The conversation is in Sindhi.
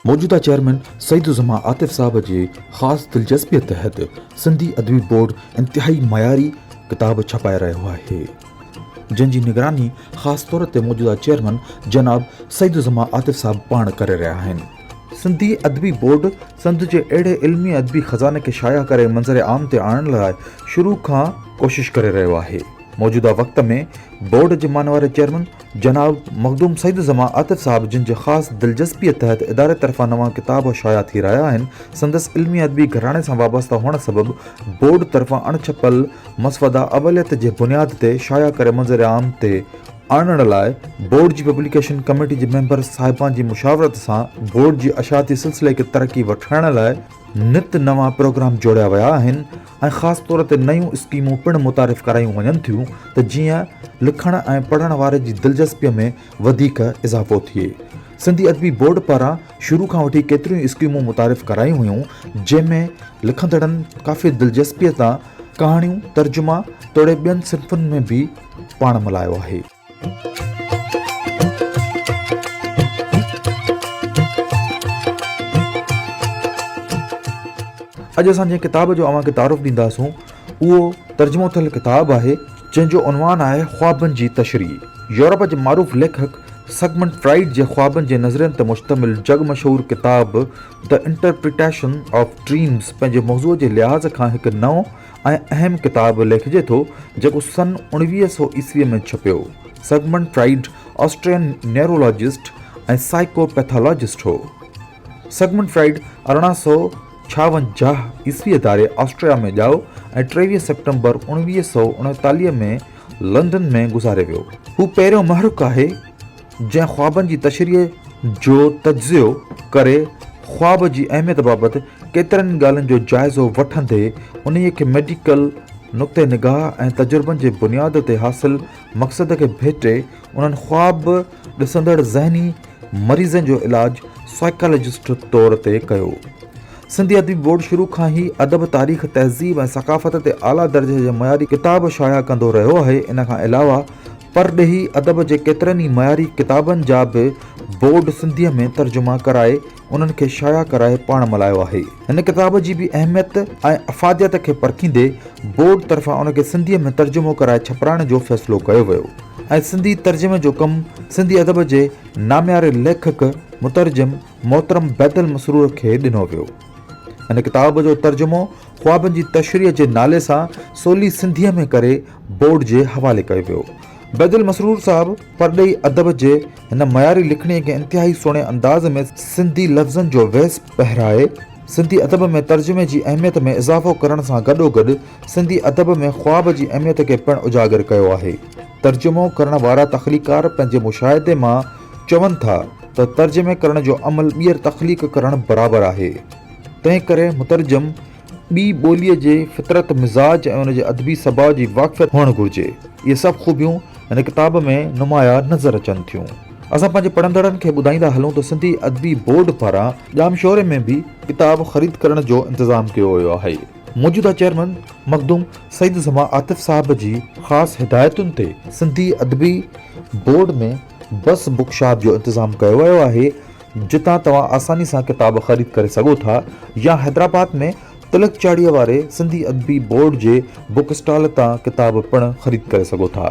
موجوده چيئرمين سعيد الزمان عاطف صاحب جي خاص دلچسپيء تحت سنڌي ادبي بورڊ انتهائي معياري ڪتاب ڇپائي رهيو آهي، جنهن جي نگراني خاص طور تي موجوده چيئرمن جناب سعيد الزمان عاطف صاحب پاڻ ڪري رهيا آهن. سنڌي ادبي بورڊ سنڌ جي اهڙي علمي ادبي خزاني کي شايع ڪري منظر عام تي آڻڻ لاء شروع کان ڪوشش ڪري رهيو آهي. موجوده وقت ۾ بورڊ جي مانواري چيئرمن جناب مخدوم سعيد الزمان عاطف صاحب جن جي خاص دلچسپيء تحت اداري طرفان نوان ڪتاب شايع ٿي رهيا آهن، سندس علمي ادبي گهراڻي سان وابسته هئڻ سبب بورڊ طرفان اڻ ڇپيل مسودا اوليت جي بنياد تي شايع ڪري منظر عام تي آڻڻ لاء بورڊ جي پبليڪيشن ڪميٽي جي ميمبر صاحبان جي مشاورت سان بورڊ جي اشاعتي سلسلي کي ترقي وٺرائڻ لاء نت نوان پروگرام جوڙيا ويا آهن ۽ خاص طور تي نيون اسڪيمون پڻ متعارف ڪرايون وڃن ٿيون ته جيئن لکڻ ۽ پڙهڻ واري جي دلچسپيء ۾ وڌيڪ اضافو ٿئي. سنڌي ادبي بورڊ پاران شروع کان وٺي ڪيتريون ئي اسڪيمون متعارف ڪرايون ويون جنهن ۾ لکندڙن ڪافي دلچسپيء سان ڪهاڻيون، ترجما توڙي ٻين صنفن ۾ به پاڻ ملهايو آهي. اڄ اسان جنهن ڪتاب جو اوهان کي تعارف ڏينداسون اهو ترجمو ٿيل ڪتاب آهي جنهن جو عنوان آهي خوابن جي تشريح. يورپ جي معروف ليکڪ سگمنڊ فرائيڊ جي خوابن جي نظرين تي مشتمل جڳ مشهور ڪتاب The Interpretation of Dreams پنهنجي موضوع جي لحاظ کان هڪ نئون ۽ اهم ڪتاب ليکجي ٿو جيڪو سن 1900 عيسوي ۾ ڇپيو. Sigmund Freud Austrian neurologist ۽ psycho pathologist هو. سگمنڊ فرائيڊ 1856 عيسويء ڌاري آسٽريا ۾ ڄائو ۽ 23 سيپٽمبر 1939 ۾ لنڊن ۾ گذاري ويو. هو پهريون محرڪ آهي جنهن خوابن جي تشريح جو تجزيو ڪري خواب جي اهميت بابت ڪيترن ئي ڳالهين جو جائزو وٺندي انهيء کي ميڊيڪل نقطه نگاهه ۽ تجربن جي بنياد تي حاصل مقصد کي ڀيٽي انهن خواب ڏسندڙ ذهني مريضن جو علاج سائيڪالاجسٽ طور تي ڪيو. سنڌي ادبي بورڊ شروع کان ئي ادب، تاريخ، تهذيب ۽ ثقافت تي اعليٰ درجي جا معياري ڪتاب شايع ڪندو رهيو آهي. ان کان علاوه پرڏيهي ادب جي ڪيترن ئي معياري ڪتابن جا به بورڊ سنڌيء ۾ ترجما ڪرائي انهن کي شايع ڪرائي پاڻ ملهايو آهي. هن ڪتاب جي به اهميت ۽ افاديت کي پرکيندي بورڊ طرفان ان کي سنڌيء ۾ ترجمو ڪرائي ڇپرائڻ جو فيصلو ڪيو ويو ۽ سنڌي ترجمي جو ڪم سنڌي ادب جي نامياري ليکڪ، مترجم محترم بيدل مسرور کي ڏنو ويو. هن ڪتاب جو ترجمو خوابن جي تشريح جي نالي سان سولي سنڌيء ۾ ڪري بورڊ جي حوالي ڪيو ويو. بيدل مسرور صاحب پرڏيهي ادب جي هن معياري لکڻيء کي انتهائي سهڻي انداز ۾ سنڌي لفظن جو ويس پهرائي سنڌي ادب ۾ ترجمي جي اهميت ۾ اضافو ڪرڻ سان گڏوگڏ سنڌي ادب ۾ خواب جي اهميت کي پڻ اجاگر ڪيو آهي. ترجمو ڪرڻ وارا تخليقار پنهنجي مشاهدي مان چون ٿا ته ترجمي ڪرڻ جو عمل ٻيهر تخليق ڪرڻ برابر آهي. تنهن ڪري مترجم ٻي ٻوليء جي فطرت، مزاج ۽ ان جي ادبي سڀاء جي واقفيت هئڻ گهرجي. اهي سڀ خوبيون هن ڪتاب ۾ نمايان نظر اچن ٿيون. اسان پنهنجي پڙهندڙن کي ٻڌائيندا هلون ته سنڌي ادبي بورڊ پاران ڄامشوري ۾ به ڪتاب خريد ڪرڻ جو انتظام ڪيو ويو آهي. موجوده چيئرمن مخدوم سعيد الزمان عاطف صاحب جي خاص هدايتن تي سنڌي ادبي بورڊ ۾ بس بڪ شاپ جو انتظام ڪيو ويو آهي جتان توهان آساني سان ڪتاب خريد ڪري سگهو ٿا يا حيدرآباد ۾ تلڪ چاڙهيء واري سنڌي ادبي بورڊ جي بڪ اسٽال تان ڪتاب پڻ خريد ڪري سگهو ٿا.